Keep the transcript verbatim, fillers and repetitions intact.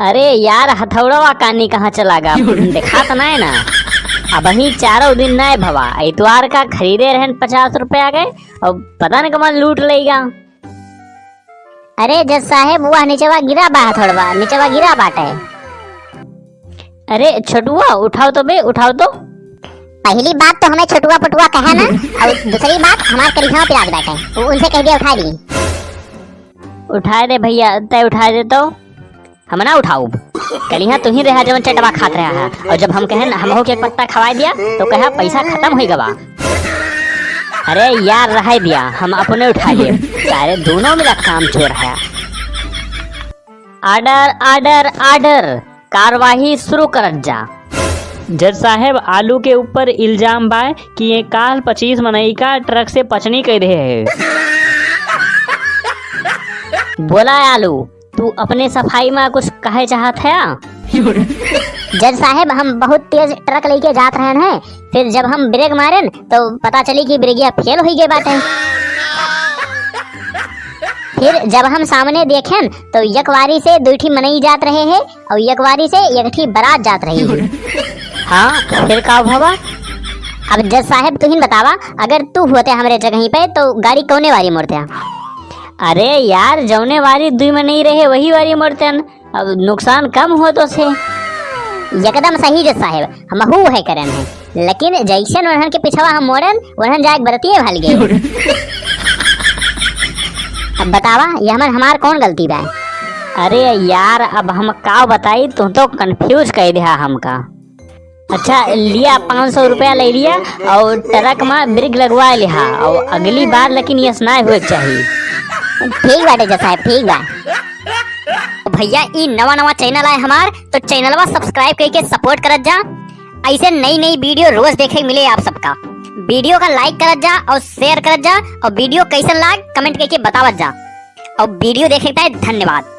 अरे यार, हथौड़वा कानी कहाँ चला गा? देखात नाय ना। अबहीं चारों दिन नाय भवा, इतवार का खरीदे रहन पचास रुपया के, और पता न कमन लूट लेगा। अरे जज साहेब, वह निचवा गिरा बा हथौड़वा, निचवा गिरा बाटे। अरे छोटुआ, उठाओ तो बे, उठाओ तो। पहली बात तो हमें छोटुआ पटुआ कहा ना, और दूसरी बात हमार करिहा पिराज बैठे, वो उनसे कह दिया उठा ली। उठाए दे भैया, तय उठाए दे तो। हम ना उठाउब। कलिहा तू ही रहा जवन चटवा खात रहा है, और जब हम कहन हमहू के एक पत्ता खवाए दिया तो कहा पैसा खत्म हो गवा। अरे यार रहे दिया, हम अपने उठा लिए। सारे दोनों मेरा काम चोर है। Order, order, order, कार्यवाही शुरू करत जा। जज साहेब, आलू के ऊपर इल्जाम बा कि ये काल पच्चीस मनई का ट्रक से पचनी कइ रहे हैं। बोला आलू, तू अपने सफाई में कुछ कहे चाहत है? जज साहेब, हम बहुत तेज ट्रक लेके जात रहन हैं, फिर जब हम ब्रेक मारेन तो पता चली कि ब्रेकिया फेल हुई गए बाटे। फिर जब हम सामने देखेन तो यकवारी से दुई ठी मनई जात रहे हैं और यकवारी से एक ठी बारात जात रही है। हाँ, फिर का भवा? अब जज साहेब तुहिन बतावा, अगर तू होते हमरे जगह पे तो गाड़ी कौने वारी मोड़ते? अरे यार, जौने वारी दुई मनई रहे वही वारी मोड़ते। अब नुकसान कम हो तो से। एकदम सही जज साहेब, हमहू है करन है, लेकिन जैसन उन्हन के पिछवा हम मोड़न, उन्हन जाए बरतिए भल गए। अब बतावा, ये हमन हमार कौन गलती बा? अरे यार, अब हम का बताई, तू तो confuse कर दिया हमका। अच्छा, लिया, पाँच सौ रुपया ले लिया और ट्रक में ब्रेक लगवा लिहा, और अगली बार लेकिन ये ना हुए के चाहिए। ठीक बाटे जज साहेब, ठीक बा। भैया, ई नवा नवा channel आए हमार, तो चैनलवा subscribe करके support करत जा। ऐसे नई नई video रोज देखे मिले आप सबका। Video का like करत जा और share करत जा, और video कैसन लाग comment करके बतावत जा, और video देखे के धन्यवाद।